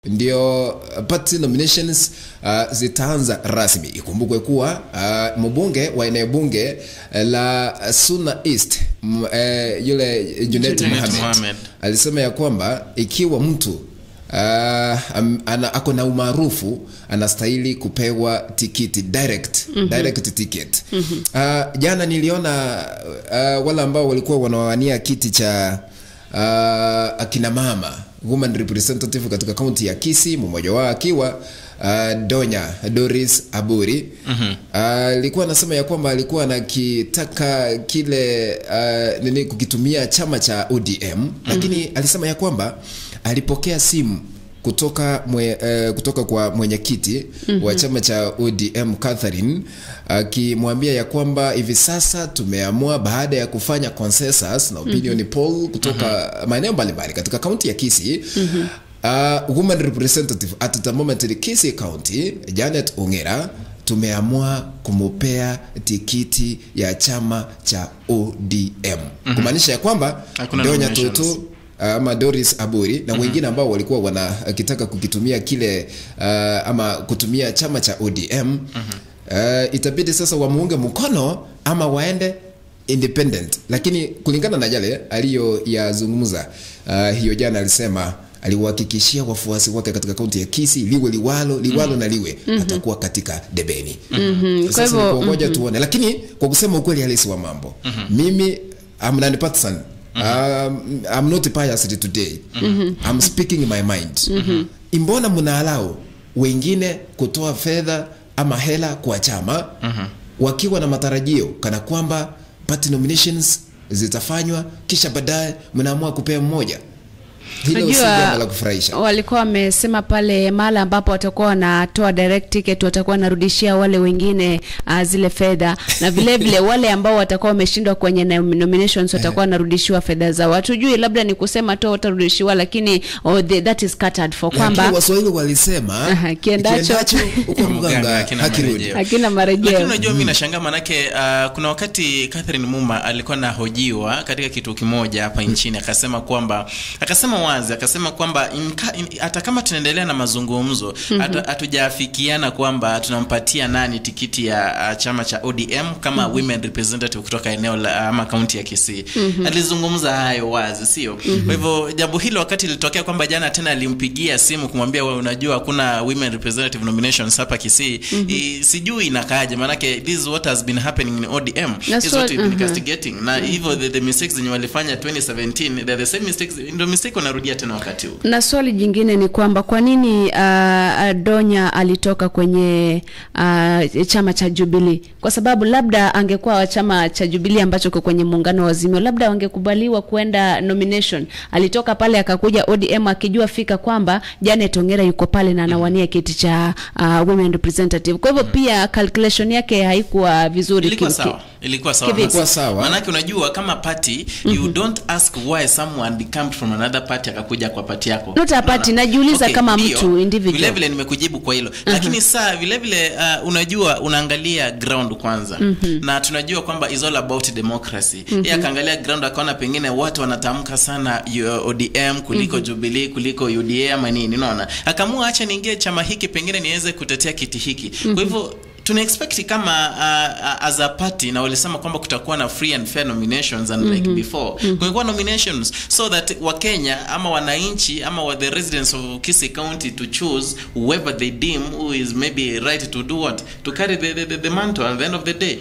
Ndio party nominations zitaanza rasmi. Ikumbukwe kuwa mbunge wa eneo bunge la Suna East, yule Junet Mohamed alisema ya kwamba ikiwa mtu ako na umaarufu anastahili kupewa tikiti direct, direct ticket. Jana niliona wale ambao walikuwa wanawania kiti cha akina mama woman representative katika kaunti ya Kisii, mmoja wao akiwa Donya Doris Aburi. Alikuwa anasema ya kwamba alikuwa anakitaka kile nini kukitumia chama cha ODM, lakini alisema ya kwamba alipokea simu kutoka kwa mwenyekiti wa chama cha ODM Catherine, akimwambia ya kwamba hivi sasa tumeamua baada ya kufanya consensus na opinion poll kutoka maeneo mbalimbali katika kaunti ya Kisii, woman representative at the moment in Kisii County Janet Ongera, tumeamua kumupea tikiti ya chama cha ODM. Kumaanisha ya kwamba Donya Tutu ama Doris Aburi na wengine ambao walikuwa wanakitaka kukitumia kile ama kutumia chama cha ODM, itabidi sasa wamuunge mkono ama waende independent. Lakini kulingana na yale aliyoyazungumza hiyo jana, alisema aliwahakikishia wafuasi wake katika kaunti ya Kisii liwe liwalo, liwalo na liwe, atakuwa katika debeni. Kwa hivyo ngoja tuone. Lakini kwa kusema ukweli halisi wa mambo, mimi I'm non-partisan. I'm not biased today. I'm speaking in my mind. Imbona mnaalao wengine kutoa fedha ama hela kwa chama wakiwa na matarajio kana kwamba party nominations zitafanywa, kisha baadaye mnaamua kupea mmoja? Hilo si jambo la kufurahisha. Walikuwa wamesema pale mala ambapo watakuwa wanatoa direct ticket watakuwa wanarudishia wale wengine zile fedha, na vile vile wale ambao watakuwa wameshindwa kwenye nominations watakuwa wanarudishiwa fedha zao. Hatujui, labda ni kusema tu watarudishiwa, lakini that is catered for, kwamba Waswahili walisema kiendacho huko mganga hakirudi, hakina marejeo. Lakini unajua mimi nashangaa, manake kuna wakati Catherine Muma alikuwa anahojiwa katika kitu kimoja hapa nchini, akasema kwamba, akasema wazi, akasema kwamba hata kama tunaendelea na mazungumzo, hatujafikiana kwamba tunampatia nani tikiti ya chama cha ODM kama women representative kutoka eneo la ama kaunti ya Kisii. Alizungumza hayo wazi, sio? Kwa hivyo jambo hilo wakati lilitokea kwamba jana tena alimpigia simu kumwambia wewe unajua hakuna women representative nominations hapa Kisii, sijui inakaaje, manake this is what has been happening in ODM, this is what we've been castigating, na hivyo the mistakes zenye walifanya 2017, they're the same mistakes, ndio mistake wanarudia tena wakati huu. Na swali jingine ni kwamba kwa nini Donya alitoka kwenye chama cha Jubilee? Kwa sababu labda angekuwa wa chama cha Jubilee ambacho kiko kwenye muungano wa Azimio, labda wangekubaliwa kuenda nomination. Alitoka pale akakuja ODM akijua fika kwamba Janet Ongera yuko pale na anawania kiti cha women representative. Kwa hivyo pia calculation yake haikuwa vizuri. Ilikuwa sawa. Ilikuwa sawa. Ilikuwa sawa. Maanake unajua kama party, you don't ask why someone became from another party akakuja kwa party yako. Not a party, najiuliza kama mtu individual. Vile vile nimekujibu kwa hilo. Lakini saa vile vile unajua unaangalia ground kwanza. Na tunajua kwamba is all about democracy. Yeye akaangalia ground akaona pengine watu wanatamka sana ODM kuliko Jubilee kuliko UDA ama nini, unaona. Akaamua acha niingie chama hiki pengine niweze kutetea kiti hiki. Kwa hivyo tuna expect kama as a party, na walisema kwamba kutakuwa na free and fair nominations and like before kulikuwa nominations so that Wakenya ama wananchi ama the residents of Kisii County to choose whoever they deem who is maybe right to do what, to carry the mantle at the end of the day.